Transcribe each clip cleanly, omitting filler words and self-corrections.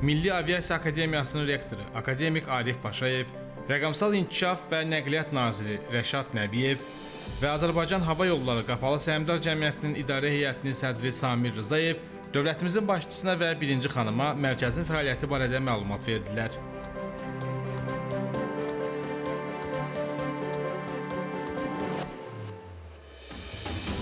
Milli Aviasiya Akademiyasının rektoru akademik Arif Paşayev, Rəqəmsal İnkişaf və Nəqliyyat Naziri Rəşad Nəbiyev və Azərbaycan Hava Yolları Qapalı Səhmdar Cəmiyyətinin İdarə Heyətinin sədri Samir Rzayev dövlətimizin başçısına və birinci xanıma mərkəzin fəaliyyəti barədə məlumat verdilər.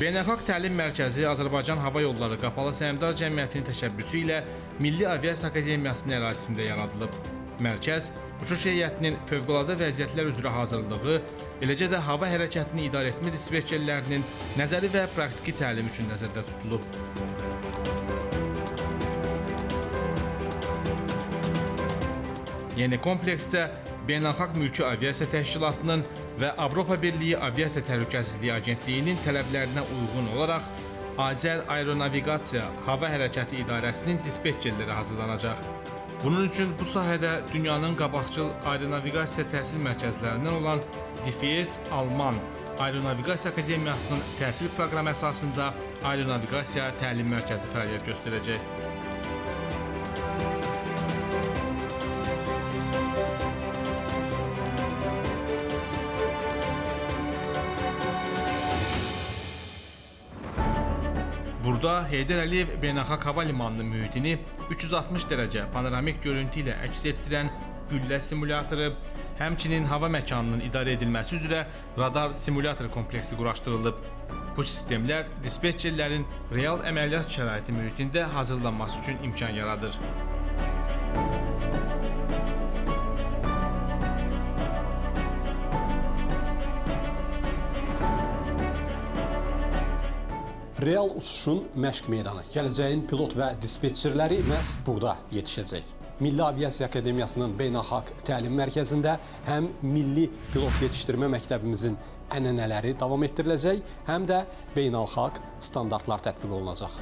Beynəlxalq Təlim Mərkəzi Azərbaycan Hava Yolları Qapalı Səhmdar Cəmiyyətinin təşəbbüsü ilə Milli Aviasiya Akademiyasının ərazisində yaradılıb. Mərkəz uçuş heyətinin fövqəladə vəziyyətlər üzrə hazırlığı, eləcə də hava hərəkətini idarə etmə dispetçerlərinin nəzəri və praktiki təlim üçün nəzərdə tutulub. Yeni kompleksdə Beynəlxalq Mülki Aviasiya Təşkilatının və Avropa Birliyi Aviasiya Təhlükəsizliyi Agentliyinin tələblərinə uyğun olaraq Azər Aeronavigasiya Hava Hərəkəti İdarəsinin dispetçerləri hazırlanacaq. Bunun üçün bu sahədə dünyanın qabaqcıl aeronavigasiya təhsil mərkəzlərindən olan DFS Alman Aeronavigasiya Akademiyasının təhsil proqramı əsasında Aeronavigasiya Təlim Mərkəzi fəaliyyət göstərəcək. Burada Heydər Əliyev Beynəlxalq Hava Limanının mühitini 360 dərəcə panoramik görüntü ilə əks etdirən güllə simulatoru, həmçinin hava məkanının idarə edilməsi üzrə radar simulyator kompleksi quraşdırılıb. Bu sistemlər dispetçerlərin real əməliyyat şəraiti mühitində hazırlanması üçün imkan yaradır. Real uçuşun məşq meydanı. Gələcəyin pilot və dispetçerləri məhz burada yetişəcək. Milli Aviasiya Akademiyasının Beynəlxalq Təlim Mərkəzində həm milli pilot yetişdirmə məktəbimizin ənənələri davam etdiriləcək, həm də beynəlxalq standartlar tətbiq olunacaq.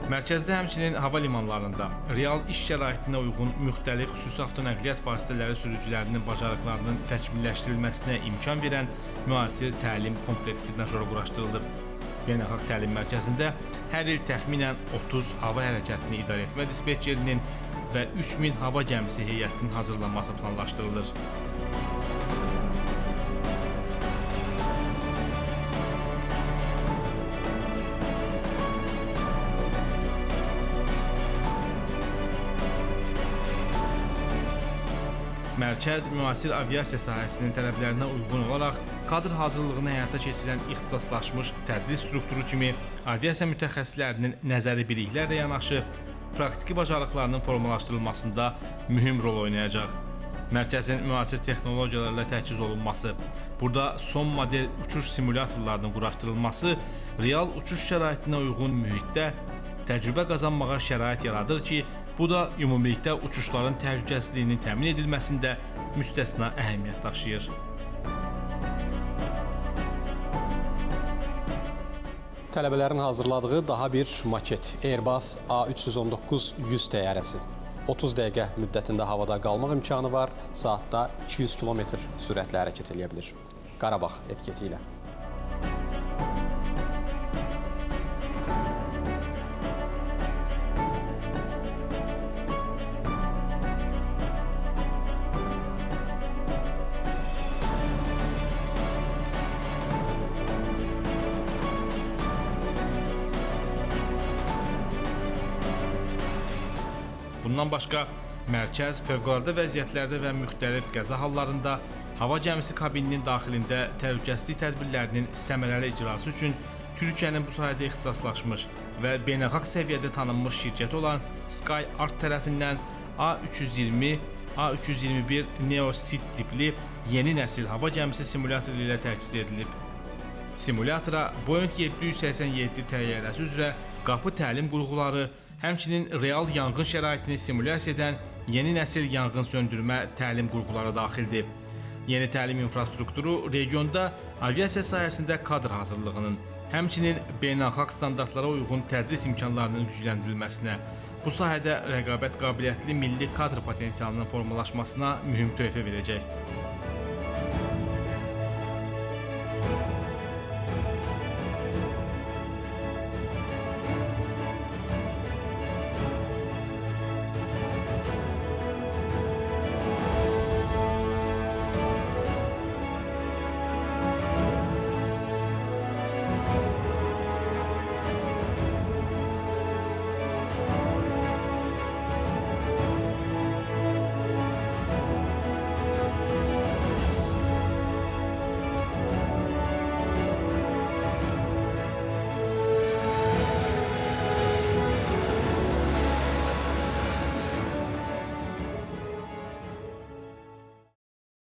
Mərkəzdə həmçinin hava limanlarında real iş şəraitinə uyğun müxtəlif xüsusi avtonəqliyyat vasitələri sürücülərinin bacarıqlarının təkmilləşdirilməsinə imkan verən müasir təlim kompleks trenajöru quraşdırılıb. Beynəlxalq Təlim Mərkəzində hər il təxminən 30 hava hərəkətini idarə etmə dispetçerinin və 3000 hava gəmisi heyətinin hazırlanması planlaşdırılır. Mərkəz müasir aviasiya sahəsinin tələblərinə uyğun olaraq kadr hazırlığını həyata keçirən ixtisaslaşmış tədris strukturu kimi aviasiya mütəxəssislərinin nəzəri biliklərlə yanaşı praktiki bacarıqlarının formalaşdırılmasında mühüm rol oynayacaq. Mərkəzin müasir texnologiyalarla təchiz olunması, burada son model uçuş simulyatorlarının quraşdırılması real uçuş şəraitinə uyğun mühitdə təcrübə qazanmağa şərait yaradır ki, bu da ümumilikdə uçuşların təhlükəsizliyinin təmin edilməsində müstəsna əhəmiyyət daşıyır. Tələbələrin hazırladığı daha bir maket Airbus A319-100 təyyarəsi. 30 dəqiqə müddətində havada qalmaq imkanı var, saatda 200 km sürətlə hərəkət eləyə bilir. Qarabağ etiketi ilə. Bundan başqa mərkəz fövqəladə vəziyyətlərdə və müxtəlif qəza hallarında hava gəmisi kabininin daxilində təhlükəsizlik tədbirlərinin səmərəli icrası üçün Türkiyənin bu sahədə ixtisaslaşmış və beynəlxalq səviyyədə tanınmış şirkəti olan Sky Art tərəfindən A320, A321 Neo Seat tipli yeni nəsil hava gəmisi simulatoru ilə təchiz edilib. Simulyatora Boeing 787 təyyarəsi üzrə qapı təlim qurğuları, həmçinin real yanğın şəraitini simulyasiya edən yeni nəsil yanğın söndürmə təlim qurğuları daxildir. Yeni təlim infrastrukturu regionda aviasiya sahəsində kadr hazırlığının, həmçinin beynəlxalq standartlara uyğun tədris imkanlarının gücləndirilməsinə, bu sahədə rəqabət qabiliyyətli milli kadr potensialının formalaşmasına mühüm töhfə verəcək.